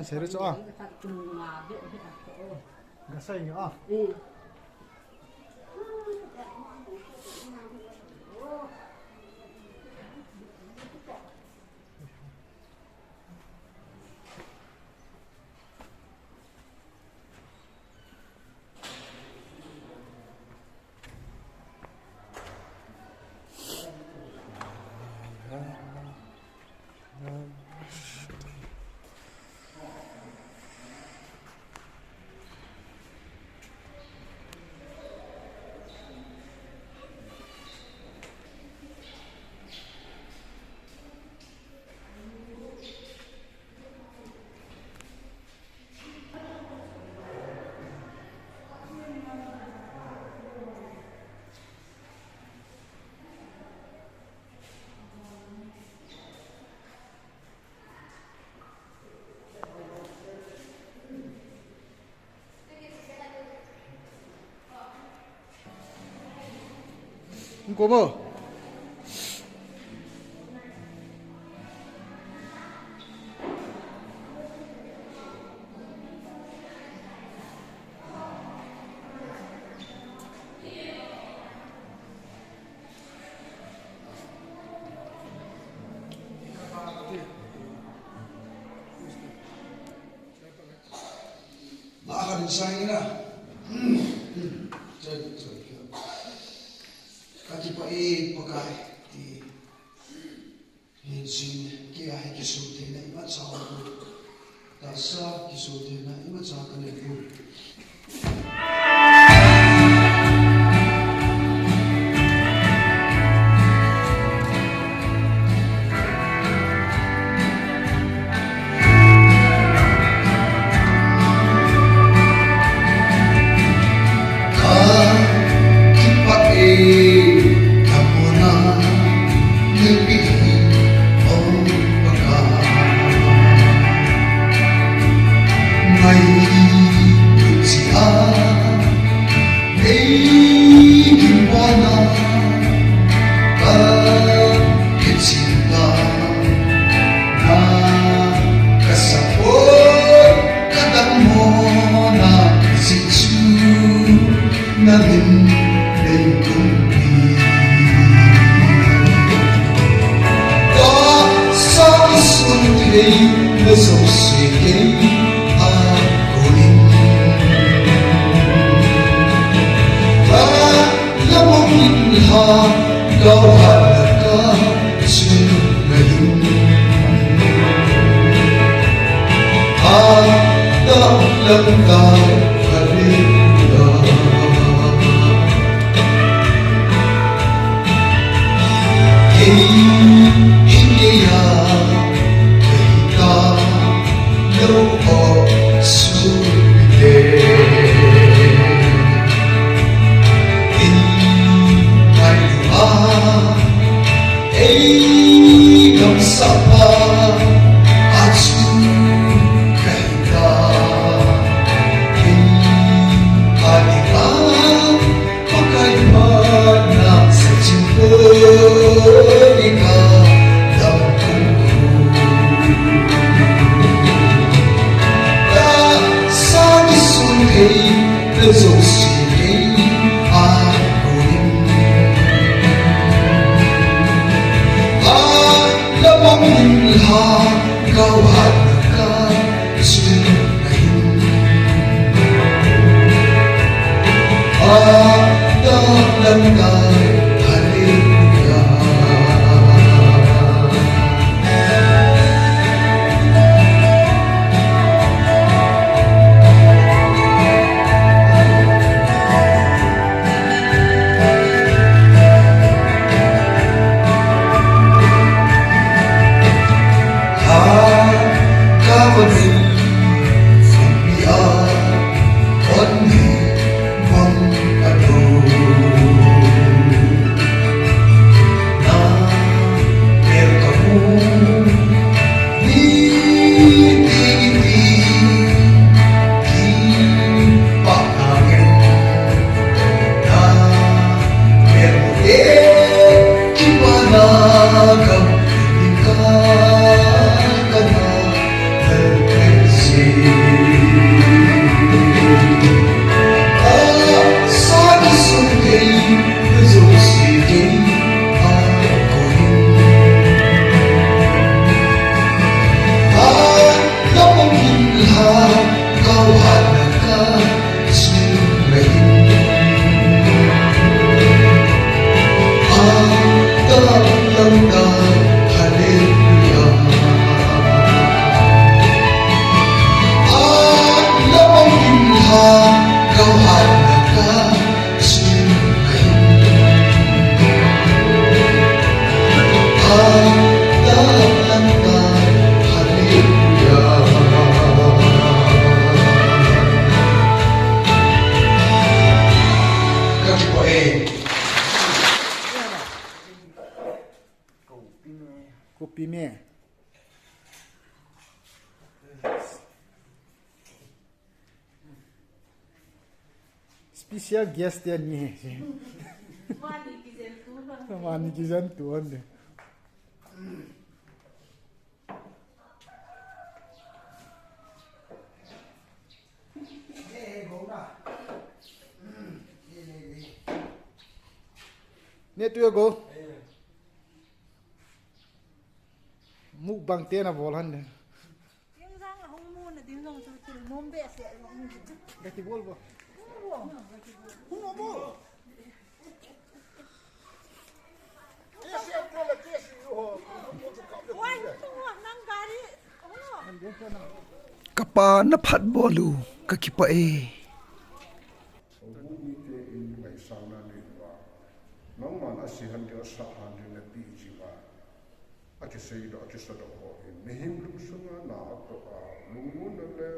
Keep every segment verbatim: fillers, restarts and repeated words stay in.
Seri chu a. Gasai nge a. Komo. Makan saina. Chal, chal, chal. Kati pa e pakai ti. Hin sin, kei a hi kisu theina imacha um. Tahsa kisu theina imacha kanei poi. Pime. Special guest te ni he. Mani kijen tu. Mani kijen tu ande. Ne tu go. Mukbang te na bol han de. Yung sang ahung mu na din long chu til nom be se long. Gati bol bo. Hung bo. Kapa na phat bol u, ka kipah e. Nangman a sihan ding, a sahan ding na pi jiva. Akiseidoh, akisadoh ho in, mihem lungsunga na atoh a, lungmonna le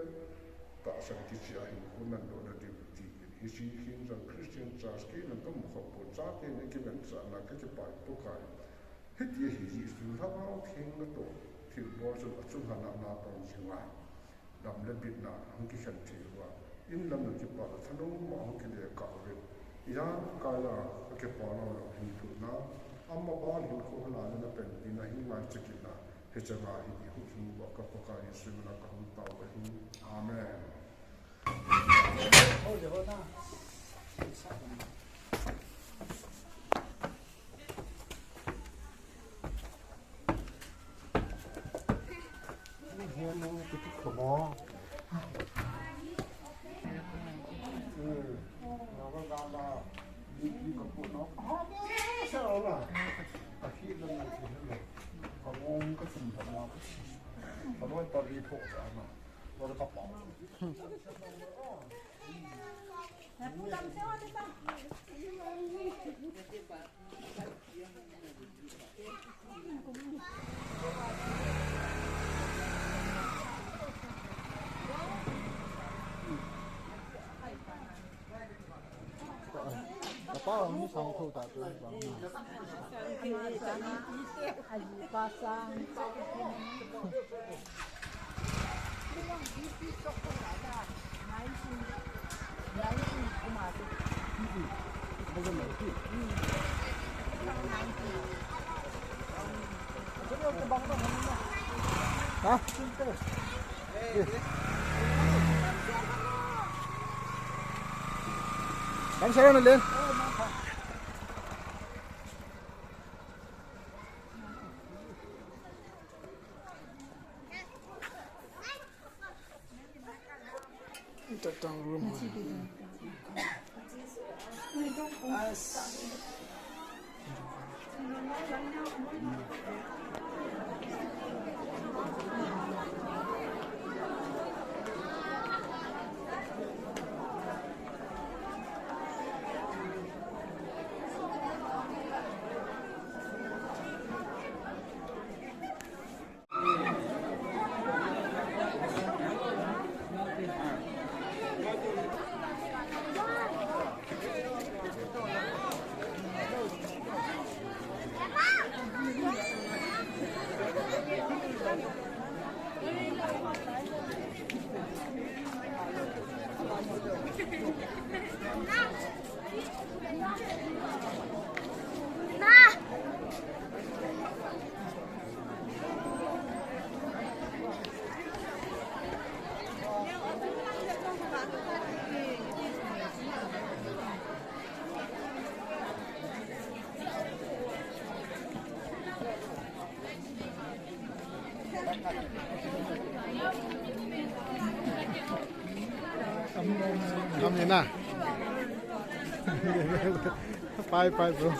tahsan kichia hinkho nandohna diu tin, hiche hin jong Christian Church keiman kamu khapon, chaten eikimanchahna kakipah in Pakai. Hitia hi Jesu Lhagao Theng natoh thilbol chun achunga na natong jinga. Dam le bitna hung kikhen thei uva, in lam le kipah le thanom a hung kile kah uvin. Ijakai a kakipah lou lou hin lhunna, ama bal hinkho hala le na panpina hin ngai chekit na, hicheng a hi i huhhing uva ka Pakai Jesu min a kahung tao ahi. Amen. Ha? Bang saya na len. Tatang room. Kami na. Bye bye, bro.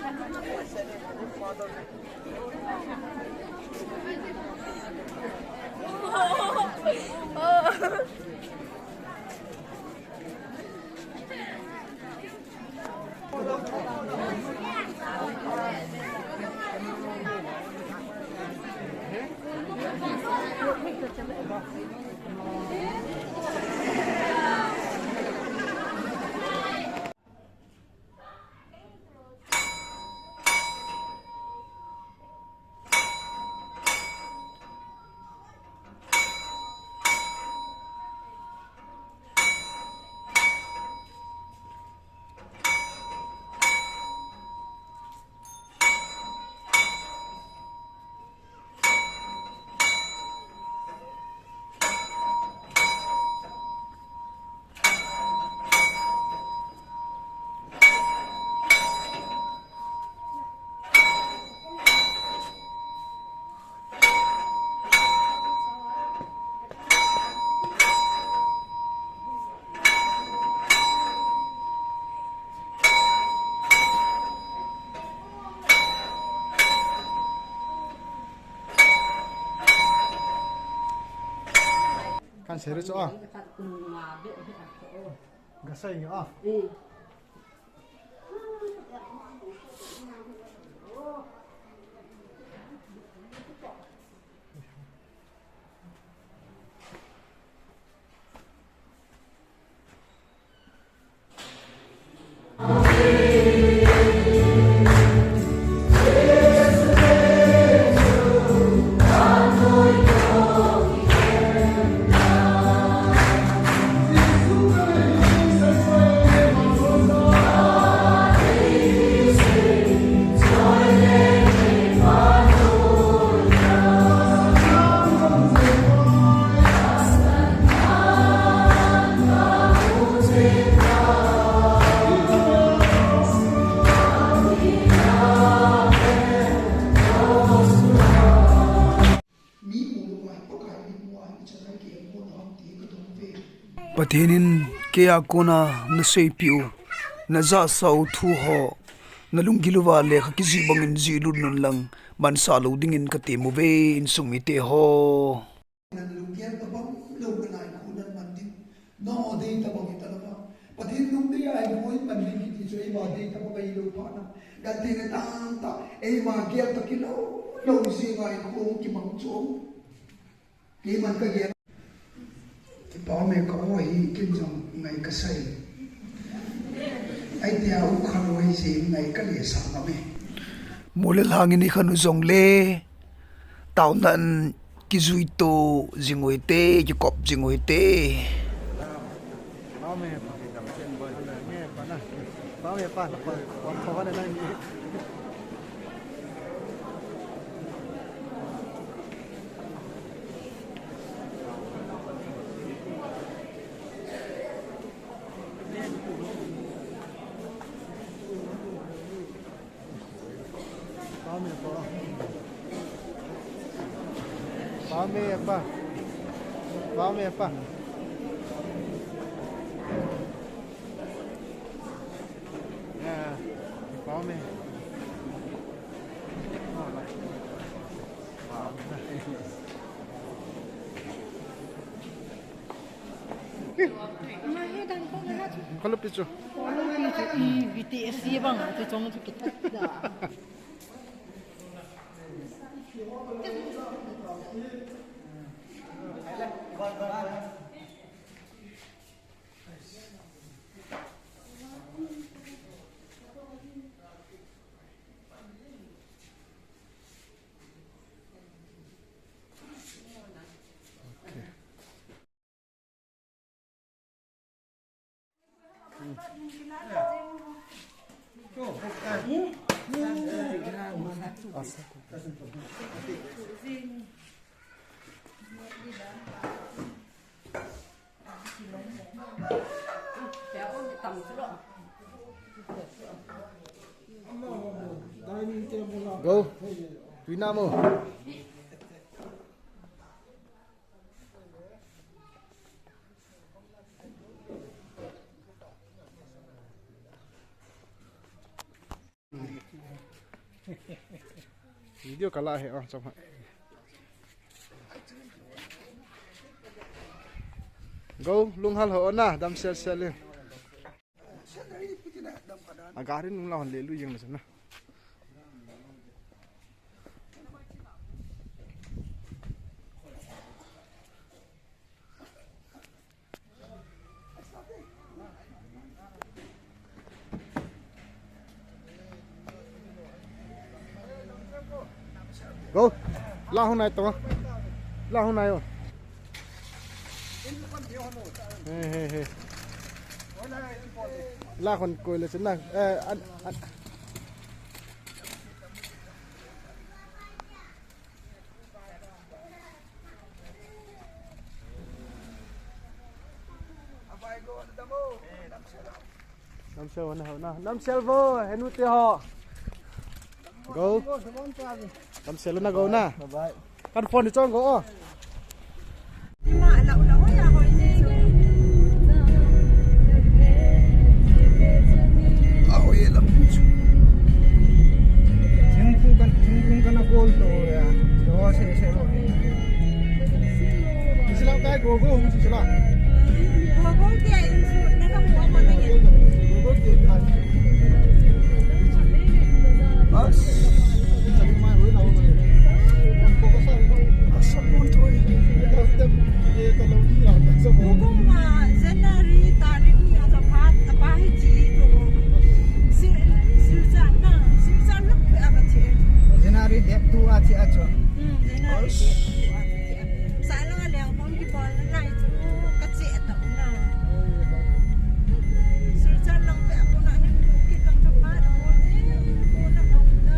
Kan seri chu a. Gasai nge a. Pathen in kei a kona naseipeh u, najahsah u thu ho, nalunggil uva lekha kijih bangin jih lut un lang, mansah lou dingin katem uve, insung mite ho. Nang lunggel tabang lou nalai khu nang man ding. Nang o dei tabang ita lama. Pathen lungdei a i boi man ding kiti chu eima dei tabang a ilou phat na. Gante na tang ta eima gel ta kilou lou jing a i khu kimang chu. Kei man ka gel. Kipa me ka o hi kin jong ngai kasai. Ai tia u khan o hi jing ngai kale sa ma me. Mole lang ini khan u jong le. Taonan kijui to jing u hite, kikop jing u hite. Kalopi chu. Kalopi chu. I V T S bang, chu chong chu kita. Go. Tuina mo. Video kala he, oh, chama. Go, lunghal ho na, dam sel sel le. A gari nung la hon le lu jeng na sana. Go. La hon nai to. La hon nai o. He, he, he. La hon koi le chun na. Eh, an, an. Namsel vo na ho na. Namsel vo, henu te ho. Go. Namsel na go na. Bye bye. Kan phone ni chong go o. Thingphung kan, thingphung kan a kol to ya. Do se se lo. Islam kai go go. Achu. Hmm, January. Oish. Sa lang a leng pon kibol na lai chu ka che ta na. Silchar lang pe a pon a hin ki kang chu phat a pon e, pon a pon na.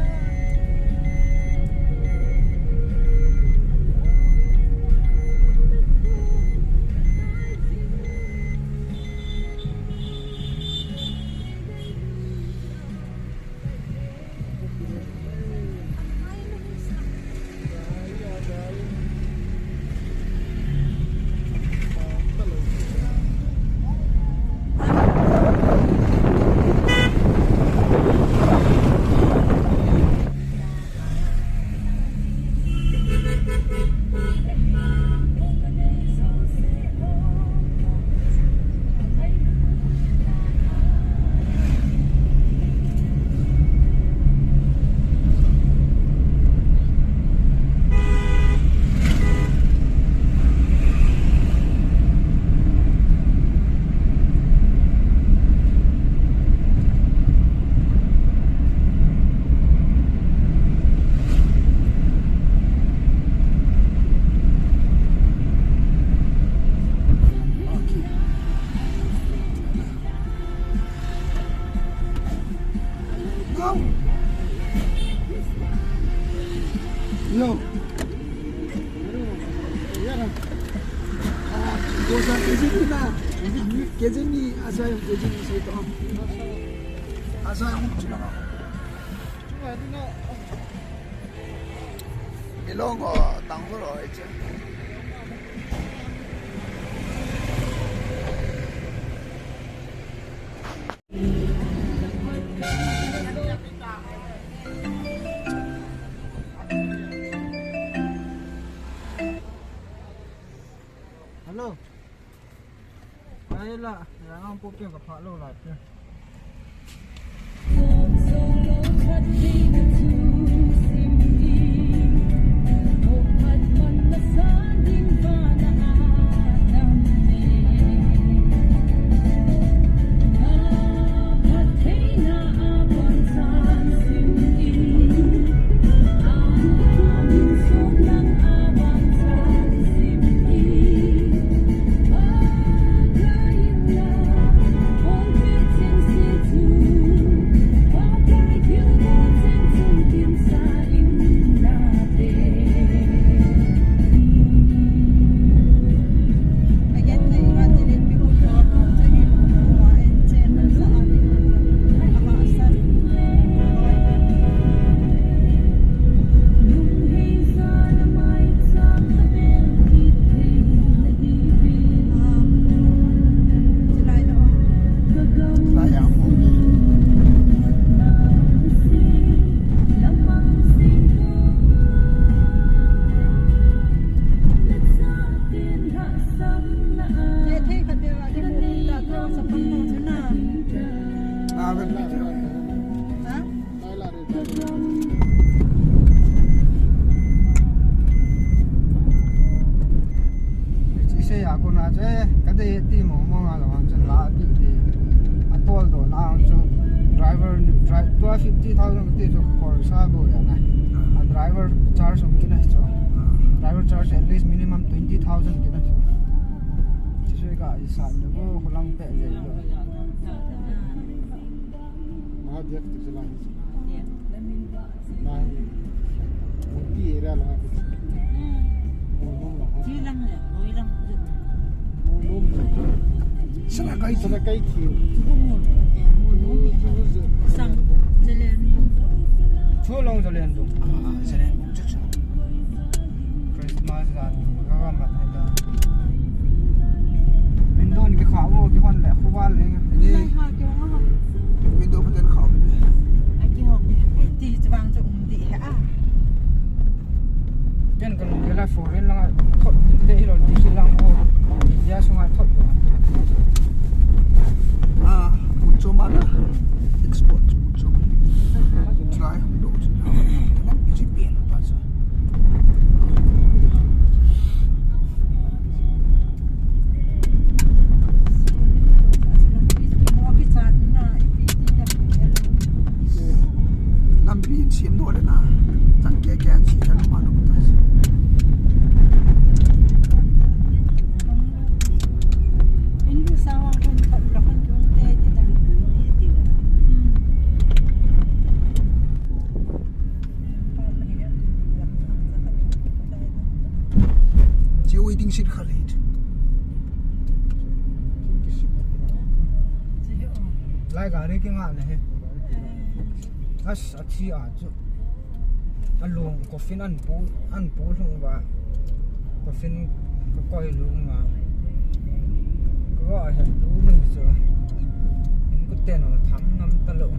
Yo. Ko sa K G ni na. K G ni, asa yung K G ni sa ito. Asa yung Ilong, oh, tangkol, oh, iche. Hello. Ai la, ya ngang po piang ka pha lo la piang. Hiche sei a kona chu, eh, ka dei ti mo mo nga lo ang chu la ti ti. A tol do na ang chu driver, dri-, tua fifty thousand ti chu khorsa bo ya na. A driver charge um kina chu. Driver charge at least minimum twenty thousand kina chu. Hiche sei ka i sa ni bo ko lang pe je lo. Mahadev ti chu la hi. Nai. Ti area la. Hmm. Mol nom la. Ti lang le, noi lang. Mol nom. Sana kai ti. Sana kai ti. Ti ko mol. Eh, mol nom ni. Sang. Jalen. Chu long jalen tu. Ah, jalen. Chak chak. Christmas a, ka gam a thei da. Window ni kikha o, kihon le, khu val le. Ni. Lai ha, kihon ha. Window pa ten kha o. Ai, kihon. Ti chuang chu um di he a. Ken ka lung kila foreign lang a, thot, te hi lo di si lang o. India sunga thot. Ah, mucho mana. Export, mucho mana. Try, do. Easy pen, pa sa. Lampi semdoh le na. Tang kia kia si kan ma dong ta si. Chi waiting shed kha le. Lai gari kinga le he. As, achi a chu. Alung coffin an pu, an pu lhung uva. Coffin ka koi lhung uva. Ka va he lhung ni chu. In kuten u tham ngam ta lou.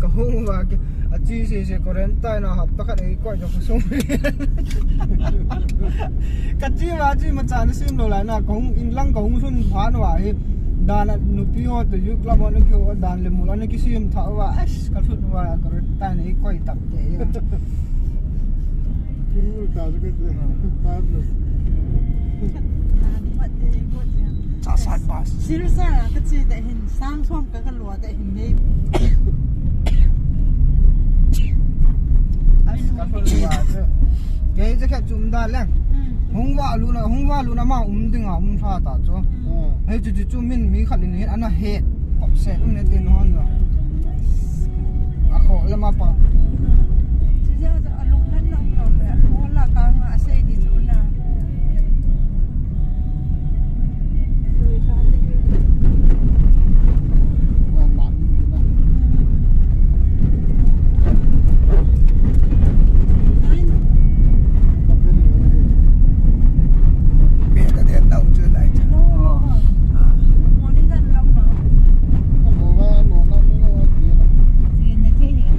Ka hung uva ke, achi sese quarantine a hapta khat ei koi jo ka sung. Ka chi uva chi ma chan sim lou lai na, ka hung in lang ka hung sun phan uva hi. Dan a nupi ho to yuk lam ho na ki ho dan le mul ana kisim tha uva. As, ka thut uva quarantine ei koi tam te. Kimul ta ju ke te. Tan lo. Cha sat bas. Sirsa ka chi da hin sang som ka ka lua da hin nei. As, ka thut uva. Kei je kha chum da leng. Hung va lu na, hung va lu na ma um ding a um sa ta chu. Hei chu chu chu min mi khat in hin ana he. Pop se um ne tin hon lo. A kho le ma pa. Chu ja ja a lung lan lang lo le. Ko la ka nga sei di chu na.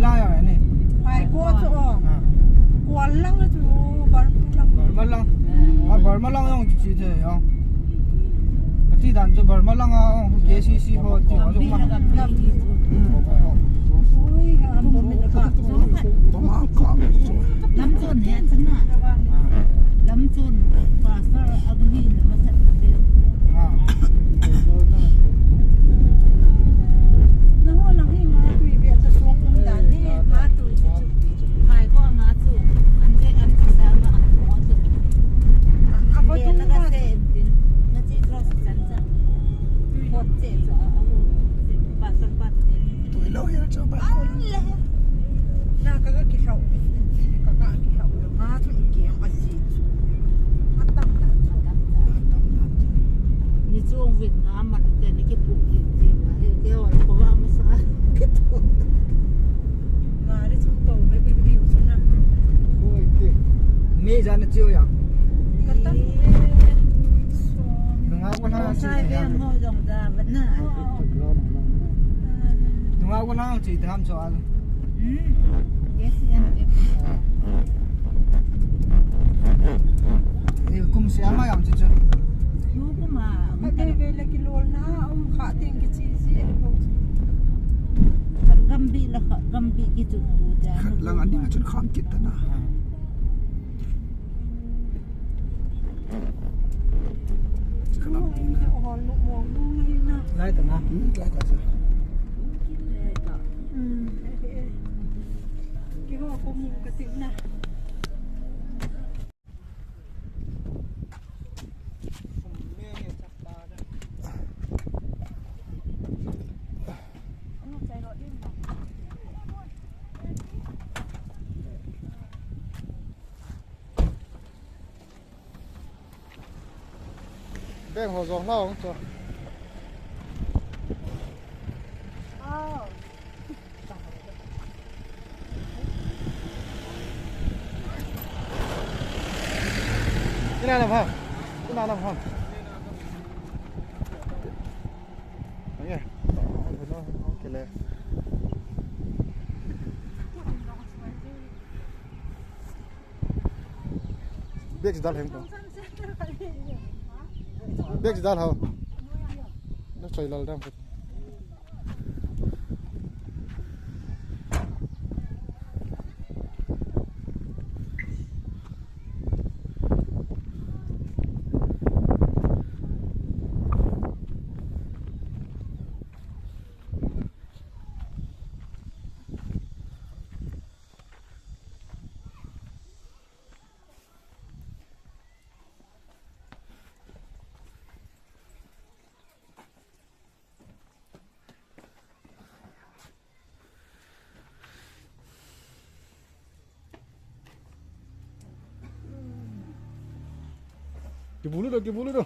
Lai a ni. Ai, ko chu. Kual lang chu, Burma lang. Burma lang. Ah, Burma lang jong kichi the jong. Kati dan chu Burma lang a jong, K C C ho ti ho jong ma. Ui, ha, Burma ka. Lamchon ne chana. Lamchon pastor abu hin masa. Ah. Na ho lang hi nga tui be ta suang um dan hi, nga tui si chu. Hai ko nga chu, an te, an te sa ma, ko chu. A ko tu na se, na chi tro sa chan chan. Ko che chu, a, a, pa sa pa te ni. Tui lo hi chu ba ko. An le. Na ka ka ki hlau, ka ka ki hlau. Nga chu ki ang a si. A tam ta chu. Ni chu ong vin nga ma te ni ki pu ki ti ma. He ke wa ko wa ma sa. Ki tu. Nga ri chung to me bi bi u na. Oi te. Me ja na chiu ya. Ka tam. Nunga ko na chi ya. Mo jong da ba na. Nunga ko na chi tham so al. Hmm. Yes, and Kum sia ma yang chi chu. Kum a. Ka dei ve le ki lol na um kha ting ki chi chi. Gambi la kha, gambi ki chu tu ja. Khat lang ani ma chun kham kit ta na. Chi kha lam pi na. Lai ta na. Hmm, lai ta cha. Hmm. Ki ho ko mu ka ting na. Beng ho jong hlau cho. Ina na pha. Ina na pha. Aye. Okay le. Bag dal hem ko. Bag dal ho. Na choi lal dam ko. Kibulu do, kibulu do.